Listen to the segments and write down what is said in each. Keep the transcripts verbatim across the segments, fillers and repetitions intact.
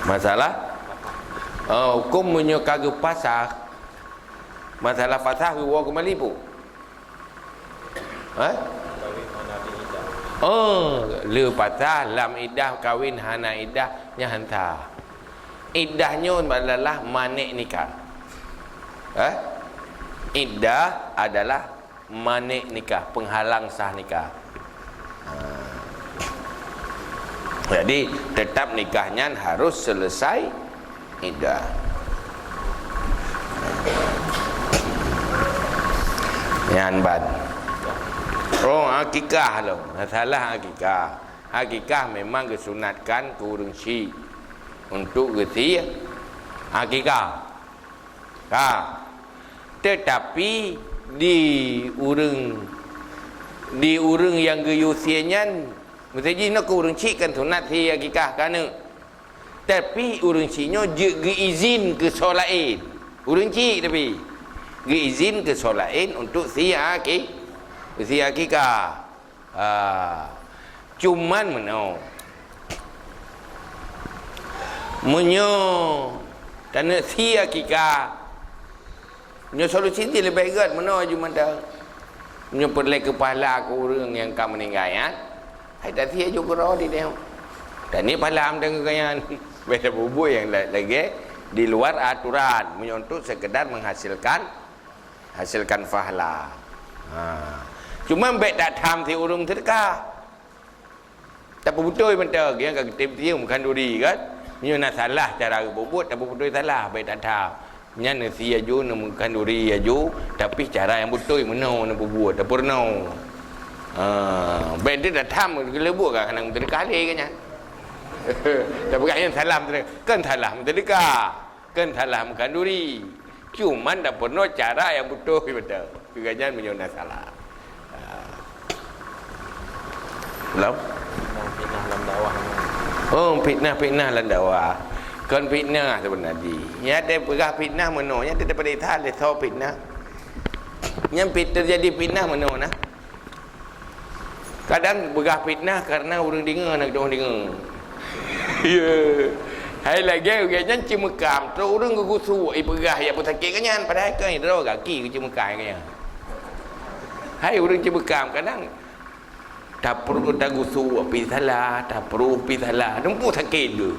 Masalah, eh, huköm meunyoe ka geupasah, masalah pasah geuwoe keumbali peue? Eh? Oh, le pasah lam iddah kawin hana iddah nyan han sah. Iddah nyoe adalah manék nikah. Eh? Iddah adalah manék nikah, penghalang sah nikah. Ha. Jadi, tetap nikah nyan harus selesai iddah. Nyan ban. Oh, akikah lom. Masalah akikah. Akikah memang geusunatkan keu ureuëng syik untuk geusie akikah. Ka. Tetapi di ureuëng, di ureuëng nyang geuyue sie nyan, meusti jih nyoe keu ureuëng chik kan sunat sie akikah ka neuk. Tapi ureuëng chik nyoe jeuet geuizin keu soe laén. Ureuëng chik tapi geuizin keu soe laén untuk sie aki-, sie akikah. Ha. Cuman meunoe, meunyoe taneuk sie akikah, nyoe solusi ti leubeh gét meunoe ju mantong. Meunyoe peureulée keu pahala keu ureuëng nyang ka meuninggai nyan, hai tasie ju keudroe di nyoe. Dan ni pahala mantong keu nyan. Beda bubuih nyang la-, lagée di luar aturan. Meunyoe untuk sekedar menghasilkan hasilkan pahala. Ha. Cuma bék that tham si ureuëng seudeukah. Tapeubutôi mantong, nyang ka geutem tieng meukan duri kan. Meunyoe na salah cara geubuet, tapeubutôi salah, bék that tham. Nyan neusie aju, neumeukanuri aju, tapi cara nyang beutôi meunoe neupeubuet, tapeurunoe. Ha, bék that tham, keuleubuk ka hana meuseudeukah lé kan nyan. Tapeugah nyan salah meuseudeukah, kan salah meuseudeukah. Kan salah meukanuri. Cuman dak peurunoe cara nyang beutôi mantong. Keu gobnyan meunyoe na salah. Ha. Lom? Fitnah lam dakwah. Oh, fitnah-fitnah lam dakwah. Kon fitnah sebenarnya. Nyang tapeugah fitnah meunoe, nyang tapeugah lé soe fitnah. Nyang fit-, terjadi fitnah meunoe nah. Kadang peugah fitnah karena ureuëng deungoe hana keudroe deungoe. Ya. Hai lagée ureuëng nyan ceumeukam, trok ureuëng geugusuk, ipeugah jak peusakét gobnyan, padahai kon droe gaki geuceumeukam gobnyan. Hai ureuëng ceumeukam, kadang tapruh tagusuk pih salah, tapruh pih salah, numpuk sakét geuh.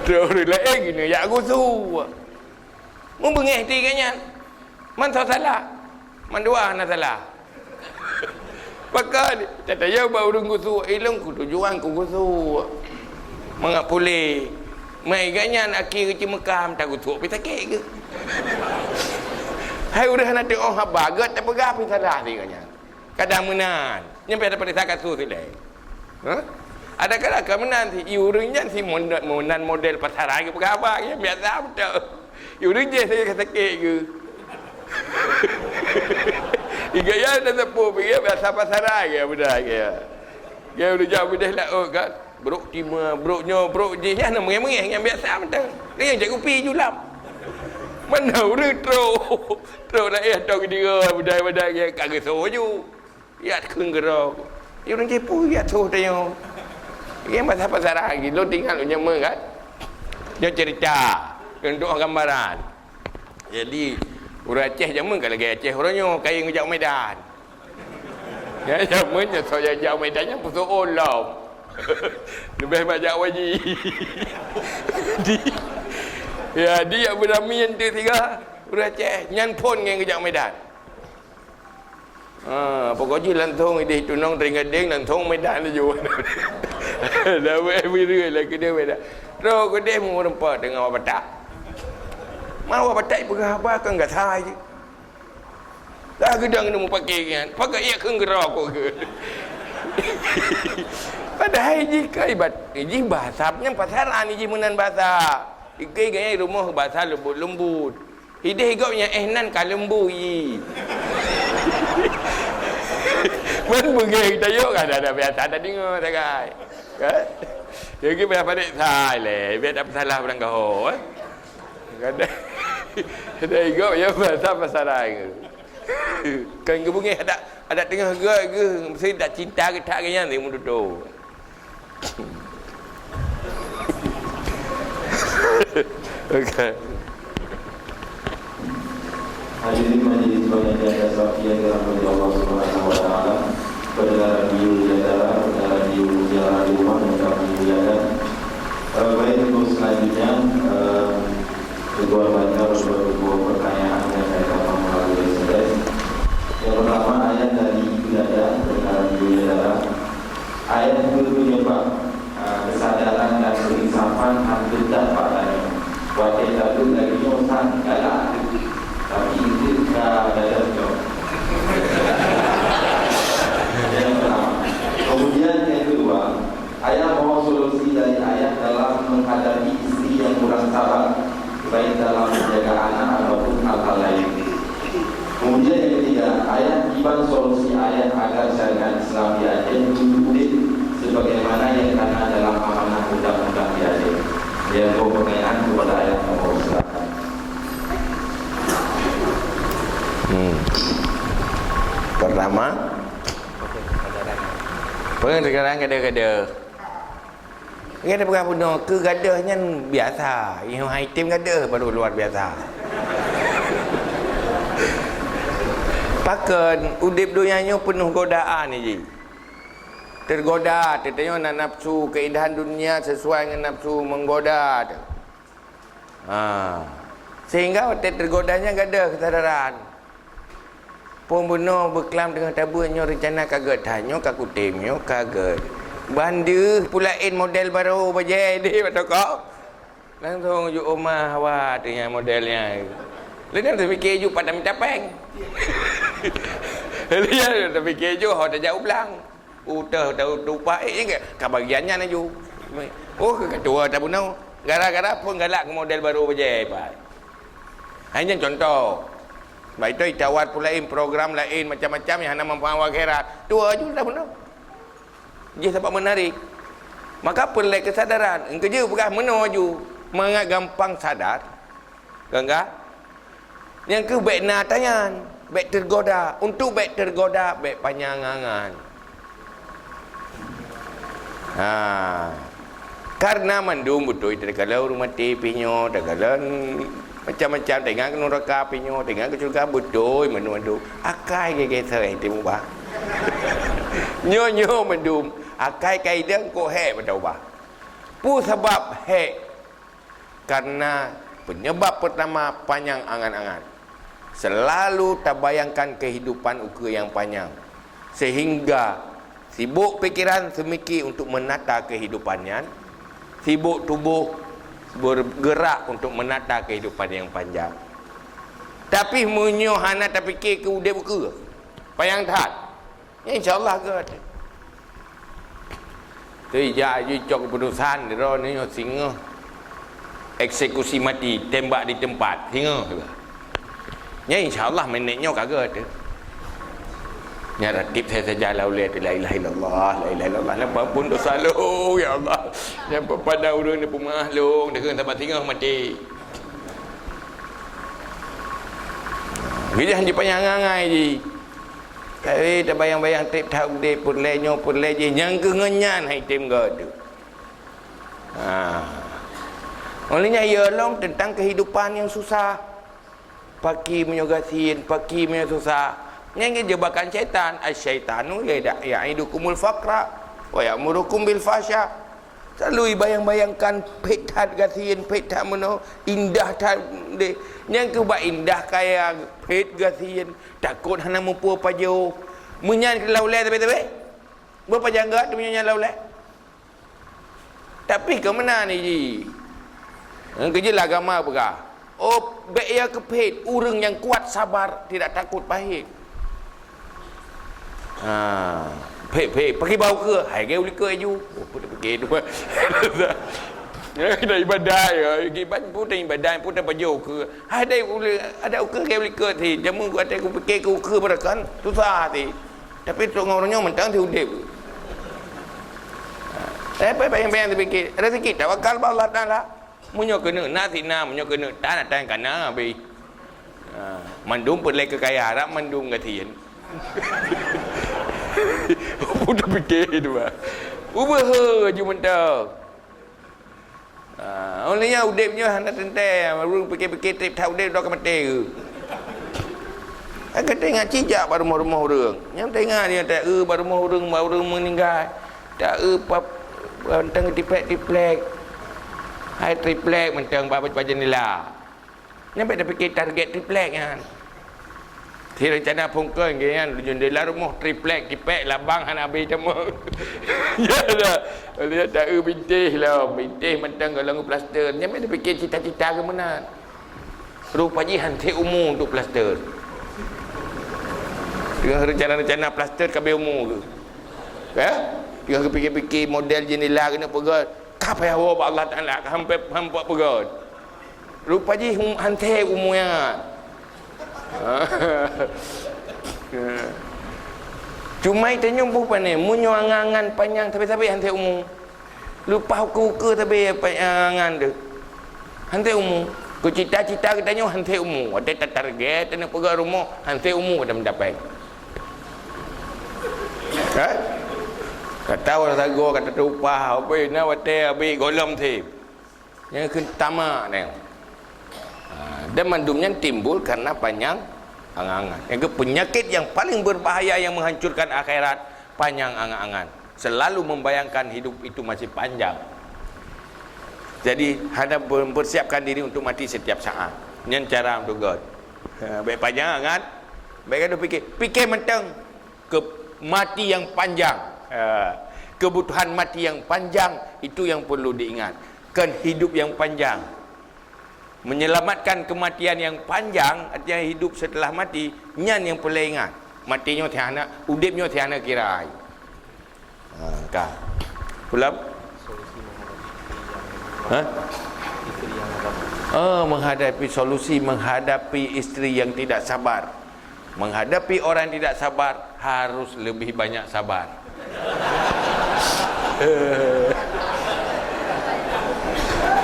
Trok ureuëng laén geuneuk jak gusuk. Meubeungéh ti gobnyan. Man soe salah? Man dua na salah. Pakon? Tatanyong bak ureuëng gusuk, ilong ku tujuan ku gusuk. Mangat puléh. Mai gobnyan akhé geuceumeukam, tagusuk pih sakét geuh. Hai ureuëng hana teuôt haba, gét tapeugah pih salah di gobnyan. Kadang meunan. Nyan payah tapeuriksa kasus ilée. Ha? Ada kadang ka meunan si, i ureuëng nyan si mon-, meunan model pasaran geupeugah haba, nyan biasa beutôi. I ureuëng jih sakét-sakét geuh. I gaya dah sepuh, i gaya biasa pasaran gaya beudai gaya. Gaya ureuëng jak beudeh laôt kan. Brok tima, brok nyoe, brok jih, nyan na meungéh-meungéh nyang biasa mantong. Nyang jak kupi julam. Mana ureuëng trok. Trok rakyat tong dira beudai-beudai gaya ka geusoe ju. Iat kheun geurok. Ureuëng jipu iat soh tanyoe. Ié masa pasaran lagi, lôn tinggai lôn nyoe kan. Nyoe cerita, untuk gambaran. Jadi, ureuëng Aceh jameun ka lagée Aceh uroe nyoe, kayém geujak Medan. Ya, jameun nyoe soe jak Medan nyan peusoe lom. Leubeh bak jak waji. Jadi, ya, di jak beurami enteuk tiga ureuëng Aceh, nyan phon ngon geujak Medan. Ha, pokok jih langsong ideh tunong teugadeng langsong Medan laju. Dah wéh bireuen lah keudeh Medan. Trok keudeh meureumpok teungoh Batak. Mawa Batak peugah haba kan gata je. Dah geudang nemu pakai kan. Pakai ia keu geura kok ke. Padahai jih kai bat, jih bahasa nyan pasaran jih meunan bahasa. Ikai gaya rumoh bahasa lembut-lembut. Ideh gob nyang éh nan ka leumbui. Man beugéh tayok ka ada biasa tadeungoe sagai. Kan? Jadi biasa padek sai lé, biar tak salah barang gaho, eh. Kadang, kadang gob ya bahasa pasaran. Kan geubeungéh adak, adak teungoh geuh, geuh mesti tak cinta geutak geuh nyan si meututoe. Okey. Hadirin majlis panitia dan saksi yang dirahmati Allah Subhanahu wa Taala, pendengar radio Yadara, pendengar radio Mutiara di rumah yang kami muliakan. Eh, baik, untuk selanjutnya, eh, Ketua Panitia berbuat dua pertanyaan yang saya dapat melalui S M S. Yang pertama, ayat dari Ibu Dada, pendengar radio Yadara. Ayat itu penyebab, ah, kesadaran dan keinsapan hampir tak padanya. Watèe tabeuet lagèe nyoe sang galak, tapi ikut ka dalam nyoe. Yang pertama. Kemudian yang kedua, ayah mohon solusi dari ayah dalam menghadapi isteri yang kurang sabar, baik dalam menjaga anak ataupun hal-hal lain. Kemudian yang ketiga, ayah kiban solusi ayah agar syariat Islam di Aceh tujuh udép sebagaimana yang kana dalam amanah undang-undang di Aceh. Yang dua pertanyaan kepada ayah, mohon silakan. Hmm. Pertama, pengedengaran kada-kada. Kan peugah bunoe keu gadoh nyan biasa, nyang hai tem gadoh baru luar biasa. Pakon udép donya nyoe peunoh godaan ji. Tergoda, teutanyoe na nafsu keindahan dunia sesuai ngon nafsu menggoda teuh. Ha. Sehingga watèe tergoda nyan gadoh kesadaran. Phôn bunoe beuklam teungoh tabeuet nyoe reuncana ka gèt that, nyoe ka kutem, nyoe ka gèt. Ban deuh pulaén model barô bajèe deh bak toko. Langsung ju uma hawa teuh nyan model nyan. Lé nyan teupike ju pat mita péng. Lé nyan teupike ju ho tajak u blang. Uteuh tau tupak, eh, ingat ka bagian nyan laju. Oh, ka ketua tabunoe. Gara-gara phôn galak keu model barô bajèe pat. Hai nyan contoh. Bah itu itawar pulaén program laén macam-macam nyang hana manfaat akhirat. Tua ju tabunoe. Jih sabab menarik. Maka peureulèe keusadaran. Engkeujeue peugah meunoe ju. Mangat gampang sadar. Gangga. Nyang keuh bèk na tanyan, bèk tergoda. Untuk bèk tergoda, bèk panyang angan. Ha. Karena mandum beutôi, takalon ureueng maté pih nyoe, takalon macam-macam, taingat keu nuraka pih nyoe, taingat keu syeuruga, beutôi mandum-mandum. Akai gèt-gèt seuréh teuh ubah. Nyoe-nyoe mandum, akai ka idong kok hék mantong ubah. Peue sabab hék? Karena penyebab pertama panyang angan-angan. Selalu tabayangkan kehidupan ukeue nyang panyang, sehingga sibuk pikiran seumike untuk menata kehidupan nyan, sibuk tuboh bergerak untuk menata kehidupan nyang panjang. Tapi meunyoe hana tapike keu udép ukeue, panyang that. Ya, insya Allah gèt. Tu ija ju cok keputusan droeneuh singoh eksekusi mati, tembak di tempat, singoh. Ya, insya Allah minèt nyoe ka gèt. Nya ratib saya saja la ulèe la ilaha illallah, la ilaha illallah. Napa pun dosa lôn, ya Allah. Napa pada ureueng ni peumaah lôn, deungon saban singoh mati. Geujak jipanyang angai ji. Tapi tabayang-bayang trép that udép, peureulèe nyoe, peureulèe jih, nyang keuh ngon nyan hai tem gèt teuh. Ha. Oleh nyan, ya lom tentang kehidupan yang susah. Paki meunyoe gasien, paki meunyoe susah. Nyan jebakan syaitan. Asyaitanu ya, ya'idukumul faqra wa ya'murukum bil fahsya. Selalu ibayang-bayangkan phét that gasien, phét that meunoe, indah that deh. Nyang keuh bak indah kaya, phét gasien, takot hana muphom pajoh. Meunyan keu la ulèe sabé-sabé. Beupajan gèt meunyoe nyan la ulèe. Tapi keu meunan ji. Nyan keuh jeuet lah agama peugah. Oh, bèk ya keuphét, ureueng nyang kuat sabar, tidak takut pahit. Ha, phét-phét, pakri bak ukeue, hai gèt u likot laju. Oh, peue tapike tu. Dah ibadat ya, iban peue ibadat, peue pajoh ukeue. Hai dai u li-, adak ukeue gèt u likot sit, jameun geuh até kupike keu ukeue beureukan, susah sit. Tapi trok ngon uroe nyoe mantong sit udép. Eh, bayang-bayang tapike, rezeki tawakal bak Allah Taala. Meunyoe keuneuk na sit na, meunyoe keuneuk tan, tan kana habéh. Ha, mandum peureulèe keu kaya, harab mandum gasien. Peue tapike tu, bah. Ubeuhe ju mantong. Ha, ulèh nyan udép nyoe hana teuntèe, ureueng pikir-pikir trép that udép dua ka maté. Ka teuingat cijak bak rumoh-rumoh ureueng. Nyang teuingat nyoe ta-eu bak rumoh ureueng, bak ureueng meuninggai. Ta-eu pap, mantong triplek-triplek. Hai triplek mantong bak, bak jendela. Nyan bèk tapikir target triplek nyan. Si reuncana phôn kön geuh nyan, jendela rumoh triplek, tipèk labang hana abéh teuma. Ya dah. Lihat ta-eu bintéh lom, bintéh mantong goh lom geuplaster. Nyan bèk tapikir cita-cita geuh meunan. Rupa jih han sép umu untuk plaster. Teungoh reuncana-reuncana plaster ka abéh umu geuh. Ya? Teungoh geupikir-pikir model jendela keuneuk peugöt, ka payah woe bak Allah Taala, ka han payah, han payah peugöt. Rupa jih hum-, han sép umu nyan. Cuma tanyoe boh pané, meunyoe angan-angan panyang sabé-sabé han sép umu. Leupah ukeue-ukeue sabé pa-, angan-angan teuh. Han sép umu. Keu cita-cita geutanyoe han sép umu. Watèe tatarget, taneuk peugöt rumoh, han sép umu ka tameucapai. Kan? Ka tau sagoe, ka tatuek upah, abéh na watèe abéh goh lom sép. Nyang kheun tamak nyan. Ha, dan mandum nyan timbul karena panyang angan-angan. Nyang keu penyakit yang paling berbahaya yang menghancurkan akhirat, panyang angan-angan. Selalu membayangkan hidup itu masih panjang. Jadi, hana mempersiapkan diri untuk mati setiap saat. Nyan cara untuk göt. Ha, bèk panyang angan, bèk gadoh pikir. Pikir mantong. Ke-, mati yang panjang. Ha, kebutuhan mati yang panjang, itu yang perlu diingat. Kan hidup yang panjang. Menyelamatkan kematian yang panjang, artinya hidup setelah mati, nyan yang peureulèe ingat. Mati nyoe si hana, udép nyoe si hana kira. Ha, ka. Ulang? Ha? Oh, menghadapi solusi menghadapi isteri yang tidak sabar. Menghadapi orang yang tidak sabar, harus lebih banyak sabar. Ha.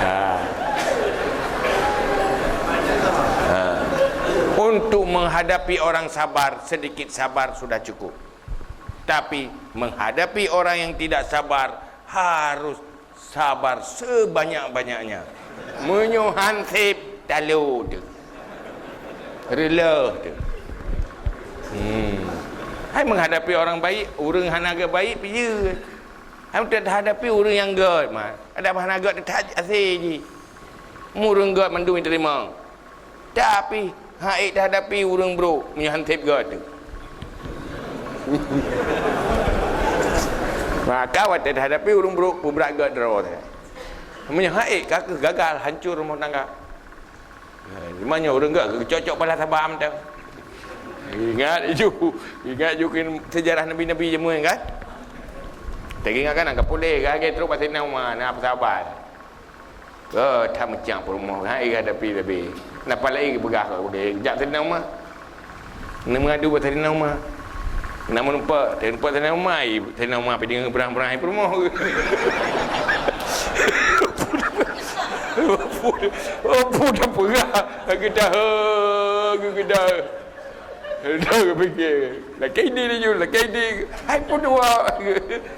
Ha. Untuk menghadapi orang sabar, sedikit sabar sudah cukup. Tapi, menghadapi orang yang tidak sabar, harus sabar sebanyak-banyaknya. Meunyoe han sép, talo teuh. Reuloh teuh. Hmm. Hai menghadapi orang baik, ureueng hana göt baik, piyeue. Hai teuhadapi ureueng nyang göt, ma. Ada hana göt teuh that asé jih. Ureueng göt mandum jiteurimong. Tapi, hana ék teuhadapi ureueng brok, meunyoe han sép göt teuh. Maka watèe teuhadapi ureueng brok, peubrat göt droe teuh. Meunyoe han ék, ka keuh gagal, hancor rumoh tangga. Ha, cuma nyoe ureueng göt, geucok-cok pala sabar mantong. Ingat ju, ingat ju keu sejarah nabi-nabi jameun kan? Teuingat kan, ka puléh, ka lagèe trok bak Saidina Umar, na peusabar. Ka that meucang peurumoh, hai ka tapi-tapi. Napa laén geupeugah ka udeh, jak Saidina Umar. Neumeungadu bak Saidina Umar. Nak meureumpok, teureumpok Saidina Umar, ai, Saidina Umar pih deungoe beurang-beurang ai peurumoh. Apa dah peugah, geudah, geudah. Dah geupiké, lakèe idéh laju, lakèe idéh. Hai peudua.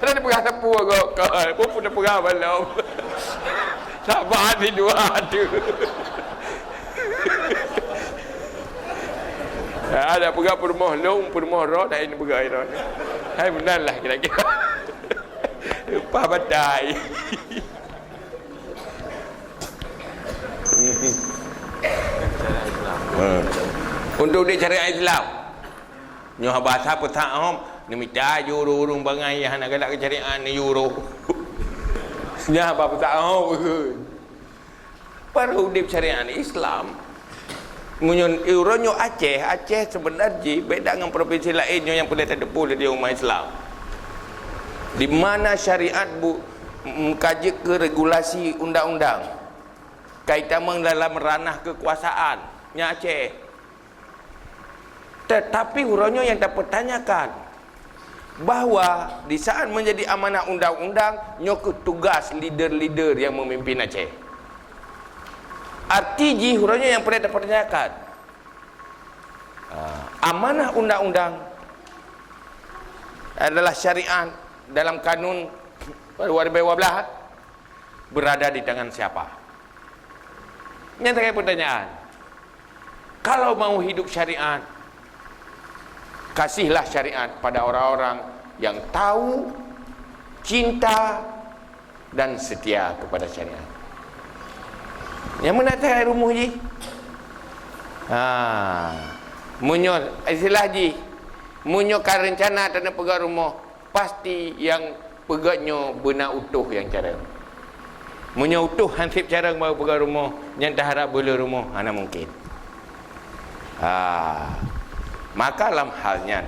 Hana peugah sapeue gob, ka, peue peugah balom. Saban sidua tu. Ada peugah peurumoh lôn, peurumoh droe, dak ini peugah droe. Hai meunan lah kira-kira. Leupah batai. Ha. Untuk di syariat Islam. Nyoe bahasa peutak hom, neumita ju ureueng-ureueng bangai nyang hana galak keu syariat neuyue roh. Nyan haba peutak hom. Para udép syariat Islam, meunyoe uroe nyoe Aceh, Aceh sebenar jih beda ngon provinsi laén nyoe nyang peureulèe tateupeue lé umat Islam. Di mana syariat bu-, m-, ka jeuet keu regulasi undang-undang, ka itamong dalam ranah kekuasaan, nyan Aceh. Tetapi uroe nyoe nyang tapertanyakan, bahwa di saat menjadi amanah undang-undang, nyoe keuh tugas leader-leader yang memimpin Aceh. Arti jih uroe nyoe nyang peureulèe tapertanyakan. Ah, amanah undang-undang adalah syariat dalam kanun dua ribu dua belas. berada di tangan siapa? Nyan sagai pertanyaan. Kalau mau hidup syariat, kasihlah syariat pada orang-orang yang tahu, cinta, dan setia kepada syariat. Nyang meunan sagai rumoh jih. Ha. Meunyoe istilah jih, meunyoe ka reuncana taneuk peugöt rumoh, pasti nyang peugöt nyoe beuna utôh nyang carông. Meunyoe utôh han sép carông baru peugöt rumoh, nyan taharap beu le rumoh, hana mungkin. Ha. Maka lam hal nyan,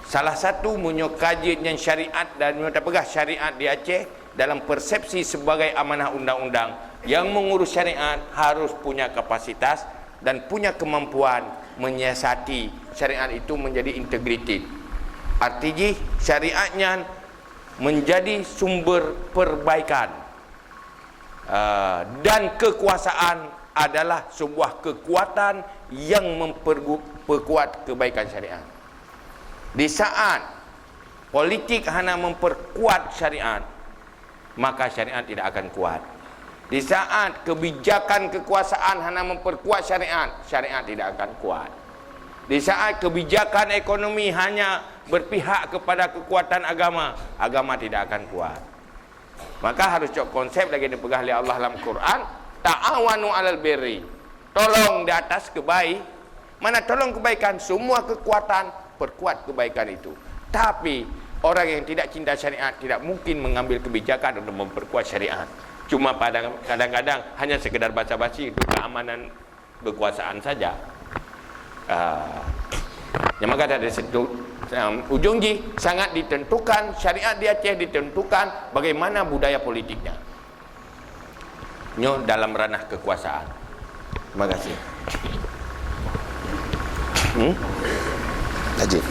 salah satu meunyoe ka jeuet nyan syariat dan meunyoe tapeugah syariat di Aceh, dalam persepsi sebagai amanah undang-undang, yang mengurus syariat harus punya kapasitas dan punya kemampuan menyiasati syariat itu menjadi integrated. Arti jih, syariat nyan menjadi sumber perbaikan, ah, dan kekuasaan adalah sebuah kekuatan yang mempergu-, perkuat kebaikan syariat. Di saat politik hana memperkuat syariat, maka syariat tidak akan kuat. Di saat kebijakan kekuasaan hana memperkuat syariat, syariat tidak akan kuat. Di saat kebijakan ekonomi hanya berpihak kepada kekuatan agama, agama tidak akan kuat. Maka harus cok konsep lagèe dipeugah lé Allah lam Quran, "Ta'awanu 'alal birri." Tolong di atas kebai-, mana tolong kebaikan, semua kekuatan perkuat kebaikan itu. Tapi orang yang tidak cinta syariat tidak mungkin mengambil kebijakan untuk memperkuat syariat. Cuma pada, kadang-kadang hanya sekedar basa-basi untuk keamanan kekuasaan saja. Ah, nyang maka dari situ, em, ujung jih sangat ditentukan, syariat di Aceh ditentukan bagaimana budaya politiknya. Nyoe dalam ranah kekuasaan. Terima kasih. Hmm? Lanjut.